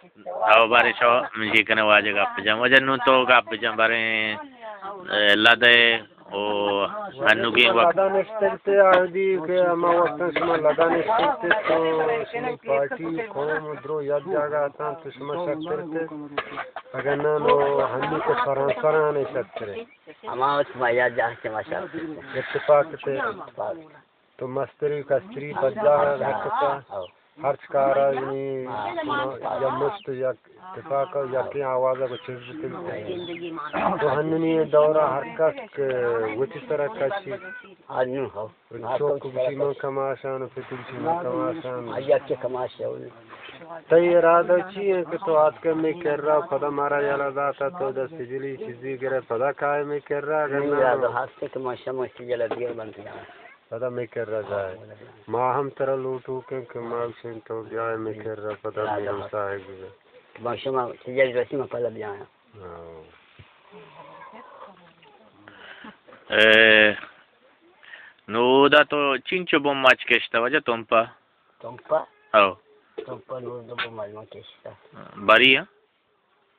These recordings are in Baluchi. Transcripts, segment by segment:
او بارے شو منجی کنے واجہ گپ جن۔ واجہ نوں تو گپ جن بارے، اے، لدے او ہنوگیں وقت۔ لدا نشتگ تے آہدی کہ ہما وقتاں شما لدا نشتگ تے تو شما پارٹی قوم درو یک جاگہ اتاں تو شما شتر تے۔ اگر نہ نو ہنی کہ فرانسران شتر۔ ہما وقت ما یک جاہ کہ ما شتر تے۔ اتفاق تے۔ اتفاق۔ تو مستری کستری بجا ہر کسا، ہر چکارا یعنی یا مشت یا اتفاق یا کہیں آواز کو چیز بکن۔ تو ہننی دورا ہر کس کہ وتی سرا کشی۔ ہنو ہو۔ چوک گوشی من کماشان و پتی گوشی من کماشان۔ آیا کہ کماش ہے۔ تئی ارادہ چی ہے کہ تو آتکے میں کرا پدا مارا یلا داتا تو دست جلی چیزی گرے پدا کائے میں کرا اگر نہ ارادہ ہستے کہ ما شما کی یلا دیر بنت جانا۔ پدا مئے کرا جائے۔ ما ہم ترا لوٹوکیں کہ ما گوشیں تو بیائے مئے کرا پدا مئے ہمساہگ بہ۔ ما شما تجاری رسی ما پدا بیایا۔ ہاں۔ اے، نو اودا تو چنچو بم مچ کشتا واجہ تمپا؟ تمپا؟ او۔ تمپا نو دو بم مچ کشتا۔ بری ہاں؟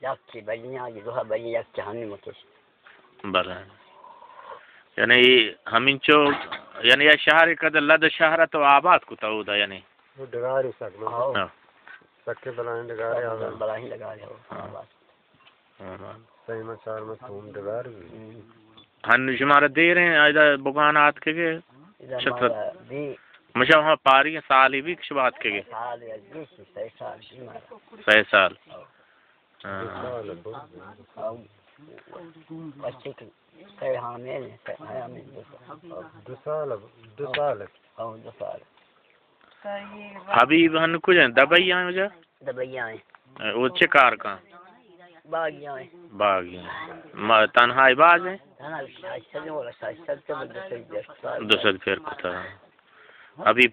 یکے بلی آں، دوہا بلی، یکے ہمے مکش۔ بلے۔ یعنی ہمینچو، یعنی یا شہر کد لد شہر تو آباد کتا اودا یعنی؟ وہ ڈگارے سک من۔ ہاں۔ سکے بلائیں ڈگارے آباد۔ بلائیں ڈگارے ہو۔ ہاں۔ آباد۔ ہاں۔ سیما چار ما توم ڈگار بھی۔ ہم۔ ہن شمارا دیر ہیں، ایدا بگان آتکگے؟ ایدا شتر۔ مارا دی۔ مشا وہاں پاری سالی بھی کش بات کے گے؟ سال یا بیس، سہ سال بھی مارا۔ سہ سال۔ ہاں۔ ہاں۔ بچے کہ سہ حامل ہیں، سہ حامل دو سال۔ دو سال، دو سال۔ ہاں، دو سال۔ حبیب ہن کجا ہیں؟ دبئی آئے وجہ؟ دبئی آئے۔ او چے کار کاں؟ باغی آئے۔ باغی۔ ما تنہائی باز ہیں؟ تنہائی شاید سجن والا شاید سجن تو دو سال۔ دو سال پھر کتا۔ حبیب